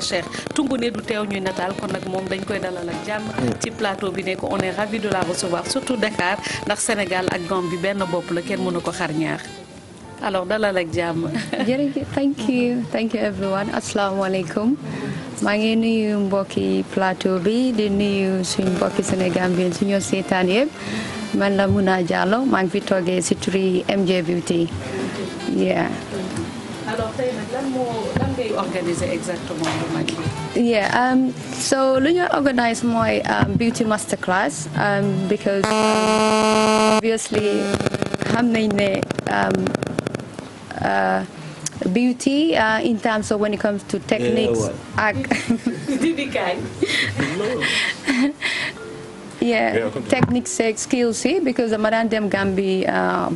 Cheikh tungu ne du teew ñuy nataal kon nag moom dañ koy dalal ak jàmm ci plateau bi ne ko on est ravi de la recevoir surtout Dakar ndax Sénégal ak Gambie benn bopp la kenn mënu ko xar ñaar alors dalal ak jàmm. jërëjëf thank you everyone asalaamaaleykum maa ngi nuyu mbokki plateau bi di nuyu suñ mbokki Sénégal bi su ñoo seetaan yëpp man la Muna Jallow maa ngi fi toogee si turi MJ Beauty yeah. alors tey nag lan ngay organiser exactement lu mag bi. yeah so lu ñu organise mooy beauty masterclass because obviously xam nañ ne beauty in terms of when it comes to techniques ak techniques ak skills yi because dama daan dem Gambie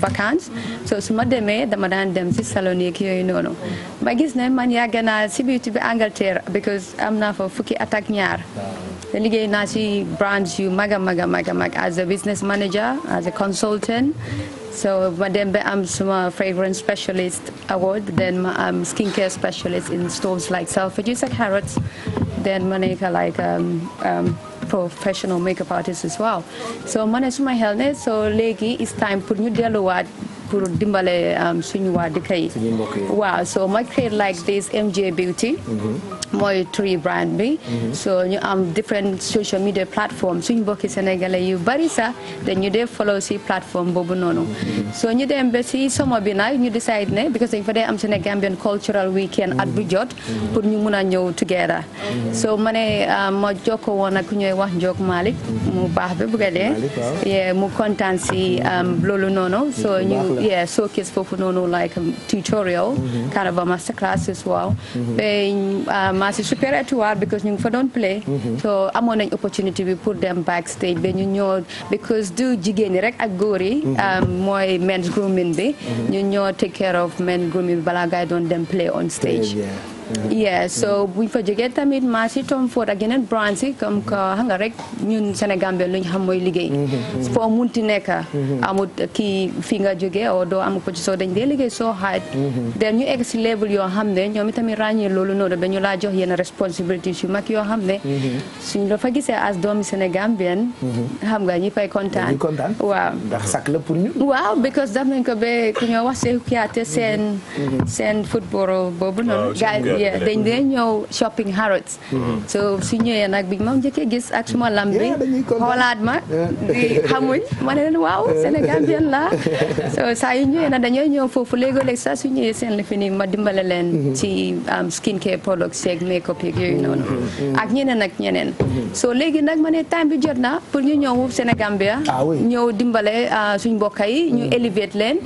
vacances so su ma demee dama daan dem si salon yeeg yooyu noonu ma gis ne man yàgg naa si beauty bi Angleterre because am naa fa fukki at ak ñaar te liggéey naa si brands yu mag as a business manager as a consultant so ma dem ba am suma fragrance specialist award then ma am skincare specialist in stores like Selfridges ak Harrods then ma nekk like professional makeup artist as well so ma ne suma xel ne so léegi it's time pour ñu delluwaat pour dimbale suñu waa dëkk yi waaw so ma create like this MJ Beauty mooy turi brand bi so ñu am different social media platform suñu mbokki sénégalais yu bari sax dañu dee follow si plateforme boobu noonu so ñu dem ba si summer bi nag ñu decide ne because dañ fa dee am Sénégambian cultural weekend at bu jot pour ñu mun a ñëw together so ma ne ma jokko woon ak ku ñooy wax Njook Malick mu baax bi bëgg a dee mu kontaan si loolu noonu so ñu showcase foofu noonu like tutorial kind of a master class as well maa si super étoile because ñu ngi fa doon play so amoon nañ opportunity bi pour dem backstage ba ñu ñoo because du jigéen ñi rek ak góor yi mooy men's grooming bi ñu ñoo take care of men's grooming bi balaa ngay doon dem play on stage so buñ fa jógee tamit maa si Tom Ford ak yeneen brands yi comme que xam nga rek ñun Sénégal lu ñu xam mooy liggéey foo munti nekk amut kii fi nga jógee o doo am ko ci soo dañ dee liggéey soo xaaj den ñu egg si level yoo xam ne ñoom itamit ràññee loolu noonu ba ñu laa jox yenn responsibilities yu mag yoo xam ne suñ la fa gisee as doomi Sénégambien xam nga ñi fay kontaan waaw ndax sak la pour ñu waaw because daf nañ ko ba ku ñoo wax Seeku Kiyaate seen football boobu noonu dañ dee ñëw shopping Harrods so su ñëwee nag bi moom njëkkee gis ak suma lam bi xoolaat ma di xamuñ ma ne leen waaw Sénégambien la so saa yu ñëwee nag dañooy ñëw foofu léegi-léegi sax su ñëwee seen li fi nii ma dimbale leen ci skincare products yeeg make-up yeeg yooyu noonu ak ñeneen so léegi nag ma ne time bi jot na pour ñu ñëw Sénégambia ñëw dimbale suñ mbokk yi ñu elevate leen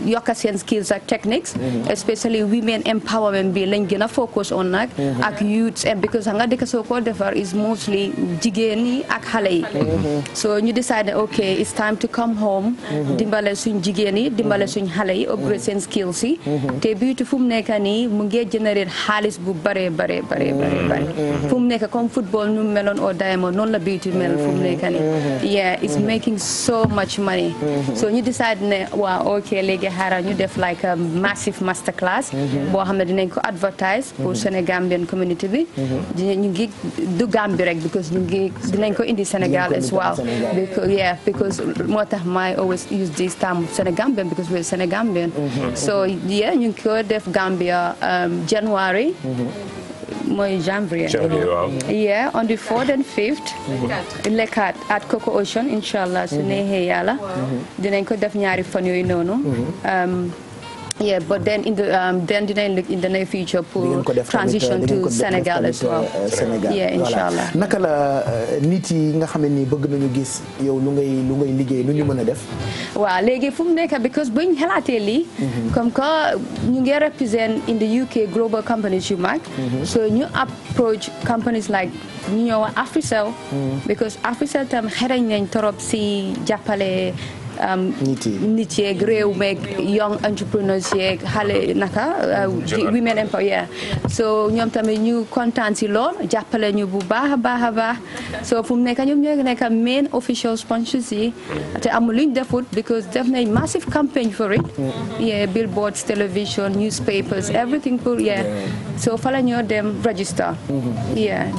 yokka seen skills ak techniques especially women empowerment bi lañ gën a focus on nag ak youths and because nga dëkk soo ko defar is mostly jigéen yi ak xale yi so ñu decide ok it's time to come home dimbale suñ jigéen yi dimbale suñ xale yi upgrade seen skills yi te beauty fu mu nekk nii mu ngi generate xaalis bu bare fu mu nekk comme football nu meloon au diamond noonu la beauty mel fu mu nekk nii it's making so much money so ñu decide ne waaw ok léegi xaaral ñu def like a massive master class boo xam ne dinañ ko advertise pour Sénégambian community bi ñu ngi du Gambie rek because ñu ngi dinañ ko indi Sénégal as well because moo tax may always use this term Sénégambian because we're Sénégambian so ñu ngi ko def Gambia January mooy janvier on the 4th and 5th lekkaat at Coco Ocean inshallah su neexee yàlla dinañ ko def ñaari fan yooyu noonu but then dinañ look in the near future pour transition to Senegal as well. Inshallah. Naka la nit yi nga xam ne ni bëgg nañu gis yow lu ngay liggéey lu ñu mën a def. waaw léegi fu mu nekk because buñ xalaatee lii. comme que ñu ngi represent in the UK global companies yu mag. so ñu approach companies like ñu ñëw Africell. because Africell tam xereñ nañ torop si jàppale. nit yeeg réew meeg young entrepreneurs yeeg xale naka women empower so ñoom tamit ñu kontaan si lool jàppale ñu bu baax a baax a baax so fu mu nekk ñoom ñoo nekk main official sponsors yi te amul luñ defut because def nañ massive campaign for it billboards television newspapers everything pour so fa la ñoo dem register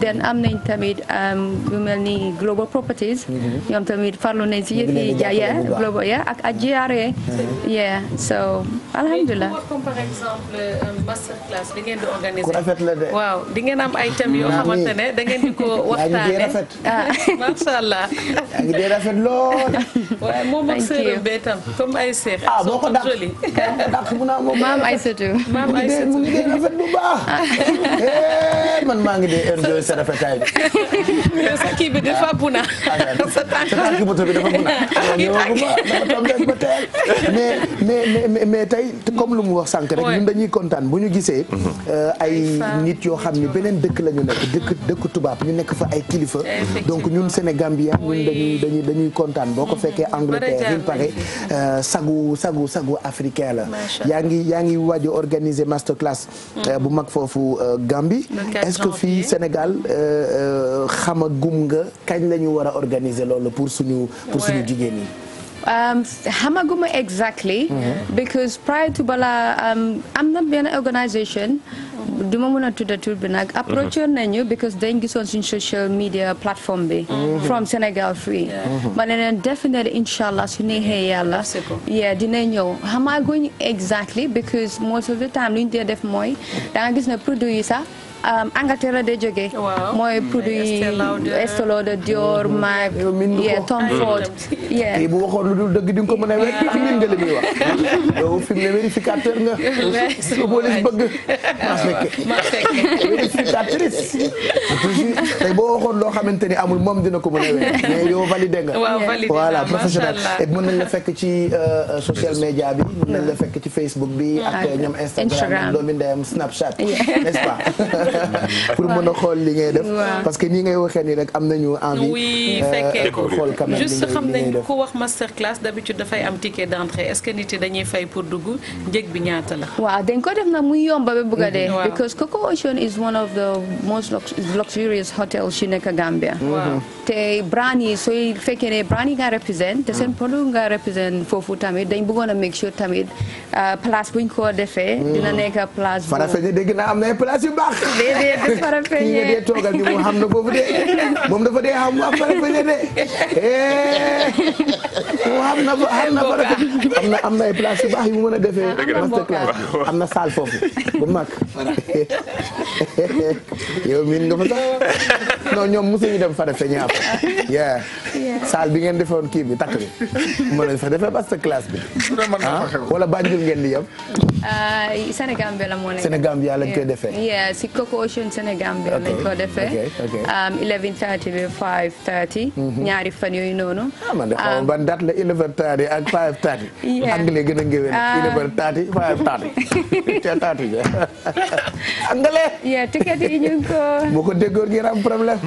then am nañ tamit lu mel ni global properties ñoom tamit farlu nañ si yëf yi global ak GRA so alhamdulilah comme par exemple master class bi ngeen di organiser ku rafet la de waaw di ngeen am ay thèmes yoo xamante ne da ngeen di ko waxtaane macha allah yaa ngi dee rafet lool waaye moom ak sœur be tam comme ay seex boo ko dàq mu naa moom maam Aïssatou mu ngi dee rafet bu baax man maa ngi dee enjoy sa rafetaay bi sa kii bi dafa buna sa tànk moto bi dafa buna dafa tombé ba teel mais tey comme lu mu wax sànq rek ñun dañuy kontaan bu ñu gisee ay nit yoo xam ni beneen dëkk la ñu nekk dëkk tubaab ñu nekk fa ay kilifa donc ñun Sénégambien ñun dañuy kontaan boo ko fekkee Angleterre il paraît sagu africain la yaa ngi waaj a organiser master class bu mag foofu Gambie est-ce que fii Sénégal xamagum nga kañ la ñu war a organiser loolu pour suñu jigéen ñi xamaguma exactly because prior to bala am na benn organisation duma mën a tudda tur bi nag approach nañu because dañ gisoon suñ social media platform bi from Sénégal free ma ne leen definitely inshallah su neexee yàlla dina ñëw xamaguñ exactly because most of the time lu ñu dee def mooy da nga gis ne produit yi sax Angleterre de jóge mooy produit Estée Lauder Dior Mac Tom Ford kii bu waxoon lu dul dëgg di nga ko mën a wet ci min nga li muy wax yow fi mu ne vérificateur nga ko police bëgg ma fekke vérificatrice tey boo waxoon loo xamante ni amul moom dina ko mën a wet mais yow validé nga voilà professionnel et mën nañ la fekk ci social media bi mën nañ la fekk ci Facebook bi ak ñoom Instagram doomi ndeyam Snapchat n'est-ce pas pour mën a xool li ngay def parce que nii ngay waxee nii rek am nañu envie xool quand même juste xam nañ ku wax master class d'habitude dafay am ticket d'entrée est-ce que nit yi dañuy fay pour dugg njëg bi ñaata la waaw dañ ko def nag muy yomba ba bëgg a dee because Coco Ocean is one of the most luxurious hotels ci nekk Gambia te brand yi sooy fekkee ne brand yi nga represent te seen produit nga represent foofu tamit dañ bëggoon a make sure tamit place buñ ko defee dina nekk place bu Farafeñe dégg naa am na ay place yu baax déedéet Farafeñe kii nga dee toogal ni moom xam na foofu de moom dafa dee xam waa Farafeñe de moom xam na Farafeñe am na ay place yu baax yu mu mën a defee master class am na salle foofu bu mag yow miin nga fa sax non ñoom mosuñu dem Farafeñe salle bi ngeen defoon kii bi takk bi mën a fa defee master class bi wala Banjul ngeen di yem Sénégambie la moo nekk Sénégambie lañ koy defee si Coco Ocean Sénégambie lañ ko defee 11:30 bi 5:30 ñaari fan yooyu noonu man de xaw ma ban date la 11:30 ak 5:30 anglais gën a ngéwél 11:30 5:30 anglais ticket yi ñu ngi ko boo ko déggoon ngeen am problème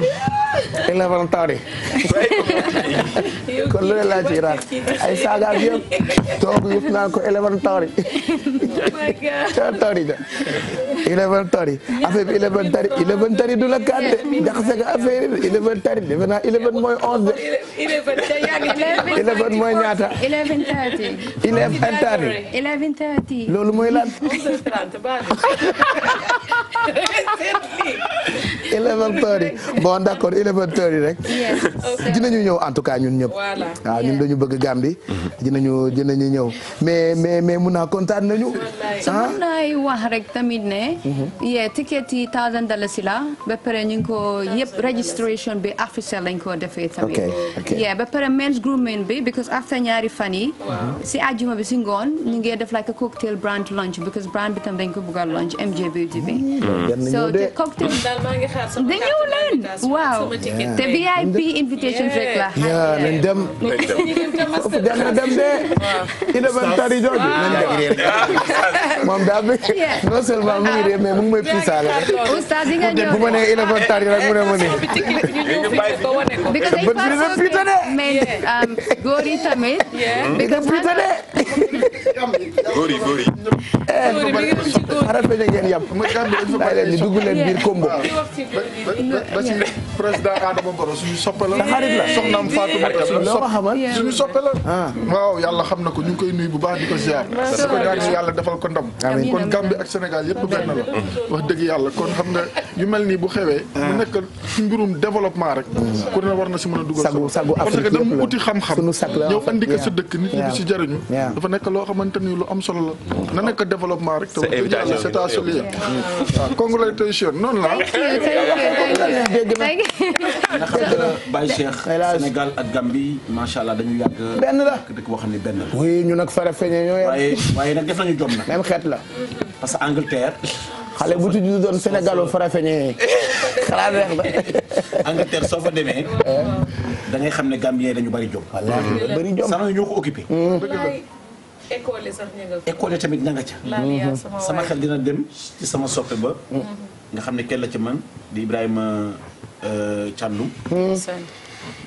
11:30 kon lu ne laa ci raak ay saaga ak yëpp toog yëpp naan ko 11:30 affaire bi 11:30 du la kàdde jaxase nga affaire yi 11:30 defe naa 11 mooy 11 de 11 mooy ñaata 11:30 loolu mooy lan 11:30 bon d'accord 11:30 rek dinañu ñëw en tout cas ñun ñëpp waaw ñun dañu bëgg Gambie dinañu ñëw mais mun naa kontaan nañu so mun naay wax rek tamit ne ticket yi $1,000 la ba pare ñu ngi ko yëpp registration bi officiel lañ ko defee tamit ba pare men's grooming bi because after ñaari fan yi si àjjuma bi si ngoon ñu ngi def like a cocktail brand lunch because brand bi tam dañ ko bëgg a lunch MJ Beauty bi so te cocktail daal maa ngi xaar dañoo leen waaw te VIP invitation rek la. nañ dem. foofu dem na dem de. élémentaire jooju nañ dem. moom daa bëgg non seulement mu ngi réer mais mu ngi may pisaale. oustaz yi nga ñëw bu ma nee élémentaire rek mu ne ma nii. because dañ mais góor yi tamit. góor yi. xaaral feeñe ngeen yàpp. daa leen di dugg leen biir combo. ba ci président Adama Barrow suñu soppe la. xarit la soxnaam Fatou Mbaye loo ko xamal. suñu soppe la. waaw yàlla xam na ko ñu ngi koy nuyu bu baax di ko ziar. di ko ñaan yàlla defal ko ndam. amiin kon Gambie ak Sénégal yëpp benn la. wax dëgg yàlla kon xam nga yu mel nii bu xewee. mu nekk ci mbirum développement rek. ku ne war na si mën a dugal sagu parce que Afrique dama uti xam-xam. sunu sag la ñëw andi ko sa dëkk nit ñi di si jariñu. dafa nekk loo xamante ni lu am solo la. na nekk développement rek. te wax dëgg yàlla c'est à souligner. waaw congratulations noonu la. nga xam ne Baye Cheikh Sénégal ak Gambie macha allah dañu yàgg. benn la dëkk boo xam ne benn la. oui ñu nag Farafeñe ñoo yem. waaye nag def nañu jom nag. même xeet la. parce que Angleterre. xale bu tudd doon Sénégal Farafeñe xalaat reex la. Angleterre soo fa demee. da ngay xam ne Gambien dañu bari jom. wallaahi bari jom sama ñoo ko occupé. école sax ña nga école tamit ña nga ca. sama xel dina dem ci sama soppe ba. nga xam ne kenn la ci man di Ibrahima Thiandoum.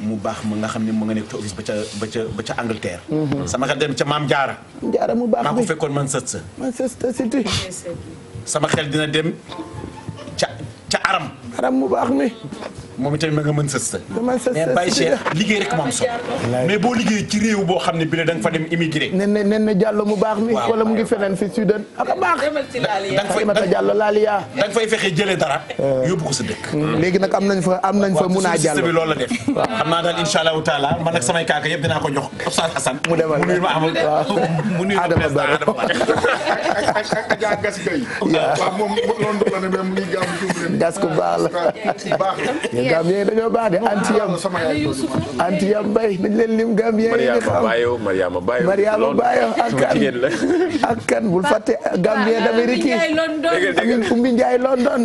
mu baax ma nga xam ne mu nga nekk ci office ba ca Angleterre. sama xel dem ca Maam Jaara. Jaara mu baax maa ko fekkoon man sët sa. sama xel dina dem ca Aram mu baax mi. moom itamit ma nga mën sës sa. mais Baye Cheikh liggéey rek moom solo. mais boo liggéey ci réew boo xam ne bi la da nga fa dem immigré. nen na Diallo mu baax mi. wala mu ngi feneen fi Sudan ak a baax. da nga Diallo Laliya. da nga fay fexe jëlee dara. yóbbu ko sa dëkk. léegi nag am nañ fa mun a Diallo bi loolu la def. xam naa daal incha allahu taala man ak samay kaaka yëpp dinaa ko jox Oustaz Assane. mu demal mu nuyu ma amul mu nuyu ma Adama Barrow ak Adja Gas Gueye. waaw moom Londres la ne mais mu ngi gàmm tuuti leen. gas ku baax la. baax la. Gambien dañoo baax de Antiyam Mbaye nañ leen lim Gambien yi Mariama Bayo ak kan bul fàtte Gambien d'Amérique amin Umbi Ndiaye London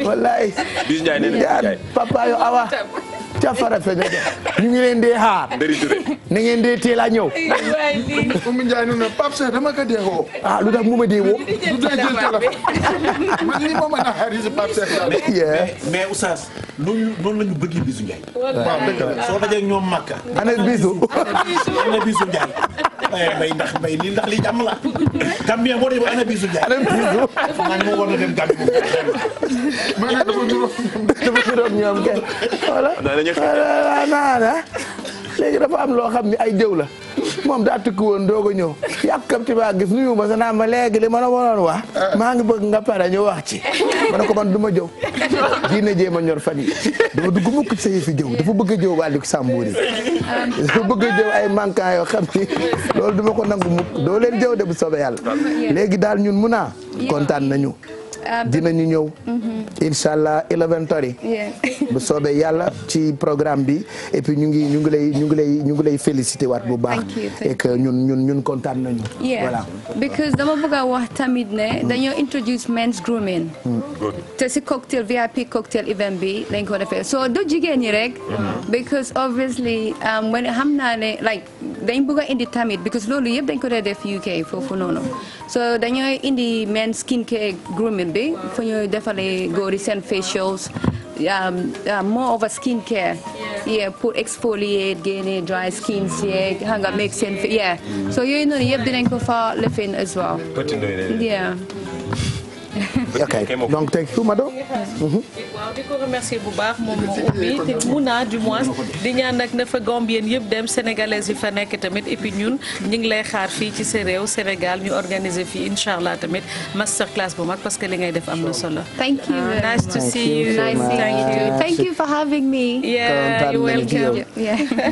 wallaay Bis Ndiaye nee na papa yo awa ca Farafeñe ñu ngi leen dee xaar na ngeen dee teel a ñëw Umbi Ndiaye nee na Pape Cheikh dama ko dee woo lu tax mu ma dee woo du dee jël téléphone man li ma mën a xaar si Pape Cheikh mais Oustaz noonu la ñu bëggee Bisu Ndiaye. waaw dëgg la soo dajee ñoom Makka. ana Bisu. ana Bisu Ndiaye. mbay ndax li jàmm la. Gambien boo dee ba ana Bisu Ndiaye. ana Bisu. man moo war na dem Gambie moom. man de dafa juróom ñoom kenn. voilà léegi dafa am loo xam ne ay jëw la moom daa tukki woon doog a ñëw yàkkamti maa gis nuyu ma sa naan ma léegi li ma la mënoon wax maa ngi bëgg nga pare ñu wax ci ma ne ko man du ma jëw diine jéem a ñor fan yi dama dugg mukk ci sa yëfi jëw dafa bëgg a jëw wàllu Sambour yi dafa bëgg a jëw ay manquant yoo xam ni loolu du ma ko nangu mukk doo leen jëw de bu soobee yàlla léegi daal ñun mun naa kontaan nañu dinañu ñëw incha allah élémentaire bu soobee yàlla ci programme bi et puis ñu ngi lay féliciter waat bu baax et que ñun kontaan nañu voilà because dama bëgg a wax tamit ne dañoo introduce men's grooming te si cocktail VIP cocktail event bi dañ ko defee so du jigéen ñi rek because obviously when xam naa ne like dañ bëgg a indi tamit because loolu yëpp dañ ko dee def UK foofu noonu so dañoo indi men's skincare grooming bi fu ñuy defalee góor yi seen facials more of a skincare pour exfoliate génne dry skin yeeg xam nga make seen so yooyu noonu yëpp dinañ ko fa lifin as well ok donc thank you Mado. waaw di ko remercier bu baax moom moo ubbi te Mouna du moins di ñaan nag na fa Gambien yëpp dem sénégalais yi fa nekk tamit et puis ñun ñu ngi lay xaar fii ci sa réew Sénégal ñu organiser fii incha allah tamit master class bu mag parce que li ngay def am na solo. thank you nice to see you. thank you for having me. yeah you're welcome.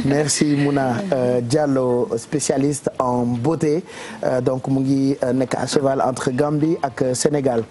merci Mouna Diallo spécialiste en beauté donc mu ngi nekk à cheval entre Gambie ak Sénégal